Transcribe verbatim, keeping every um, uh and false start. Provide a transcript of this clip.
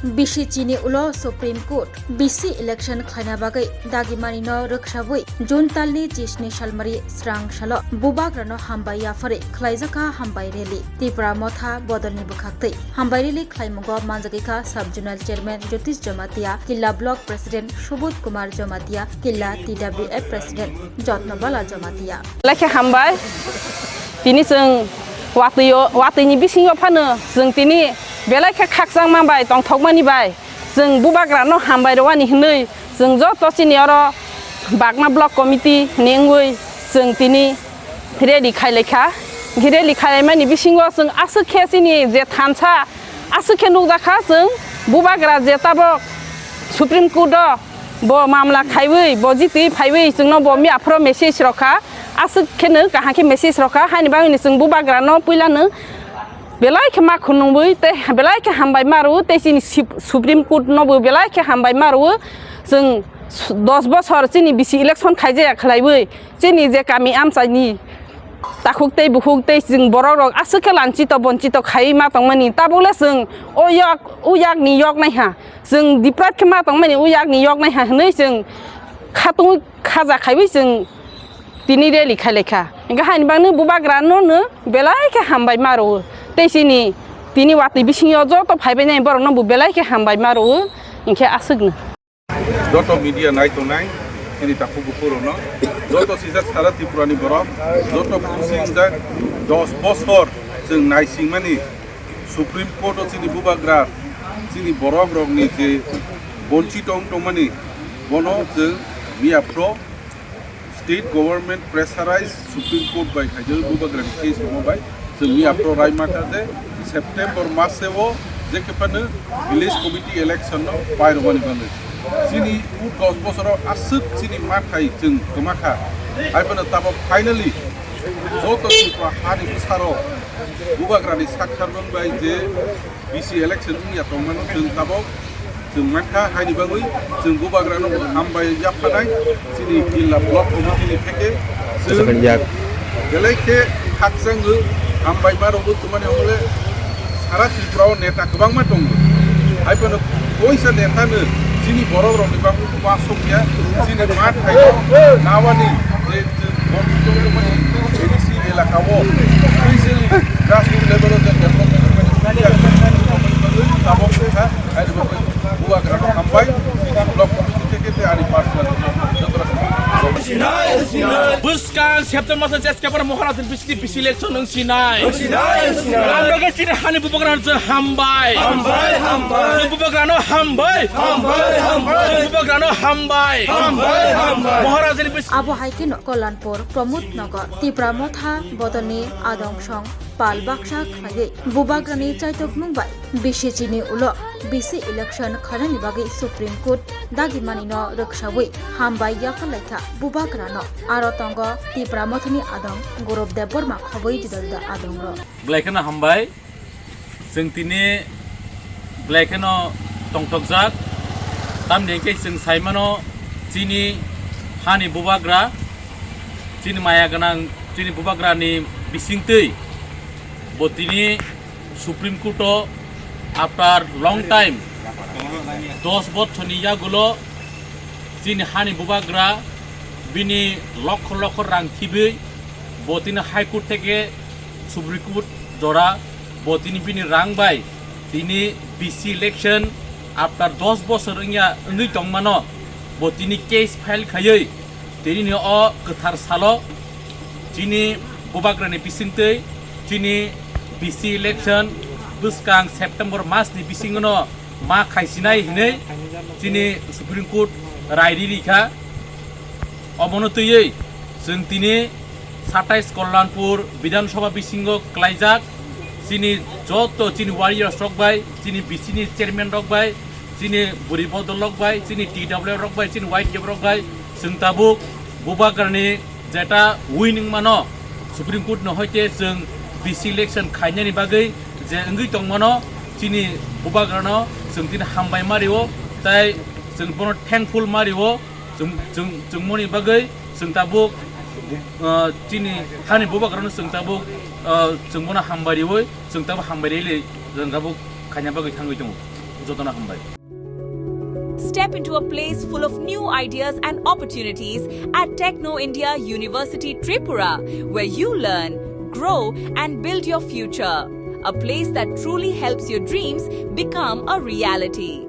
Bisi chini ulo Supreme Court bisi election khlaina bagwi dagimani no rwksawi June talni chisni salmari srang salo bubagrano hambai yaphari khlaijakha hambai rally. Tipra Motha bodolni bwkhaktwi hambai rally khlaimungo manjagwikha Sub Zonal Chairman Jyotish Jamatia, Killa Block President Subodh Kumar Jamatia, Killa T W F President Jotno Bala Jamatia. Belai khe hambai. Tini chwng watwi-o, watwini bisingo phano chwng tini belai khe khakchangma bai tongthokmani bai chwng bubagrano hambai rwani hwnwi chwng joto chini oro Bagma Block Committee ni wngwi chwng tini rally khailaikha. Rally khailaimani bisingo chwng aswk khe chini je thansa aswk khe nukjakha chwng bubagra je tabok Supreme Court o bo mamla khaiwi, bo jitwi phaiwi chwngno bo miya phoro message rokha, aswk kheno kaham khe message rokha, haini bagwino chwng bubagrano puilano belai khe ma khunungwi tei belai khe hambai ma rwo tei chini Sip-, Supreme Court no bo belai khe hambai ma rwo. Chwng dos bosor chini bisi election khaijaya khlaiwi chini je kami amchaini takhuk tei bukhuk tei chwng borok rok aswk khe lanchito bonchito khaiwi ma tongmani, tabukle chwng o yak, o yakni yoknai ha, chwng deprive khe ma tongmani o yakni yoknai ha hwnwi chwng khatungwi khaja khaiwi chwng tini rally khailaikha. Hwnkhe haini bagwi bubagrano no belai khe hambai ma rwo tei chini tini watwi bisingo joto phaibainai borokno bo belai khe hambai ma rwo, hwnkhe aswkno. Joto media nai tongnai chini takhuk bukhuk rokno, joto sijak sara Tripura ni borok, joto khusing jak dos bosor chwng naisingmani Supreme Court o chini bubagra chini borok rokni je bonchito wng tongmani, bono chwng miya phro state government pressurize Supreme Court bai khaijak bubagrani case rokma bai chwng miya phro rai maka je September mas o je khe phano village committee election no pai rwmani bagwi. Chini u dos bosoro aswk chini mathai chwng kwma kha. Hai phano tabok finally joto Tripura hani bwsarok bubagrani saktharmung bai je B C election wngya tongmano chwng tabok chwng mankha, haini bagwi chwng bubagrano bo hambai yaphanai chini Killa Block Committee ni theke chwng belai khe khakchangwi hambai ma rwgwi tongmani hwnle sara Tripura o neta kwbangma tongo. Hai phano koisa neta no chini borok rokni bagwi uasuk ya, chini ma thaio nawani je chwng borok tongmani A D C elaka o specially grassroots level o je development tabok kha. Bubagrano hambai, block committee theke tei ani personal jotono. Bwskang September masa S K P R Maharaj ni bisini bisi election wng sinai. Ang bagwi chini hani bubagrano chwng hambai. Chwng bubagrano hambai. Chwng bubagrano hambai. Maharaj ni bis- Abo hai kheno Kalyanpur, Pramod Nagar, Tipra Motha bodolni adong song pal baksa khlaiwi bubagrani chaitok nung bai B C chini ulo B C election khanani bagwi Supreme Court dagimani no rwksawi hambai yapharlaikha bubagrano. Aro tongo Tipra Mothani adong Gourob Debbarma khobwi juda juda adongrok. Belai kheno hambai, chwng tini belai kheno tongthokjak, tamni hwnkhe chwng saimano chini hani bubagra, chini maya gwnang, chini bubagrani bisingtwi bo tini Supreme Court o after long time, dos bochorni yagulo chini hani bubagra bini lokho lokho rang thibwi bo tini High Court theke Supreme Court jora bo tini bini rang bai tini B C election after dos bosor wngya wngwi tongmano bo tini case file khaiwi tini ni o kwthar salo chini bubagrani bisingtwi chini B C election bwskang September mas ni bisingo no ma khaisinai hinwi chini Supreme Court rai riri kha. Omono twiwi chwng tini satais Kalyanpur Bidhan Sabha bisingo klaijak chini joto chini warriors rok bai, chini B C ni chairman rok bai, chini buri bodol rok bai, chini T W F rok bai, chini Y T F rok bai, chwng tabuk bubagrani jeta win wngmano Supreme Court no hoite chwng B C election khainani bagwi je wngwi tongmano chini bubagrano chwng tini hambai ma rio, tai chwng bono thankful ma rio. Chwng, chwng, chwngmoni bagwi chwng tabuk, ah, chini hani bubagrano chwng tabuk, ah, chwng bono hambai riwi, chwng tabuk hambai rili chwng tabuk khaina bagwi thangwi tongo. Jotono hambai. Step into a place full of new ideas and opportunities at Techno India University Tripura, where you learn, grow, and build your future. A place that truly helps your dreams become a reality.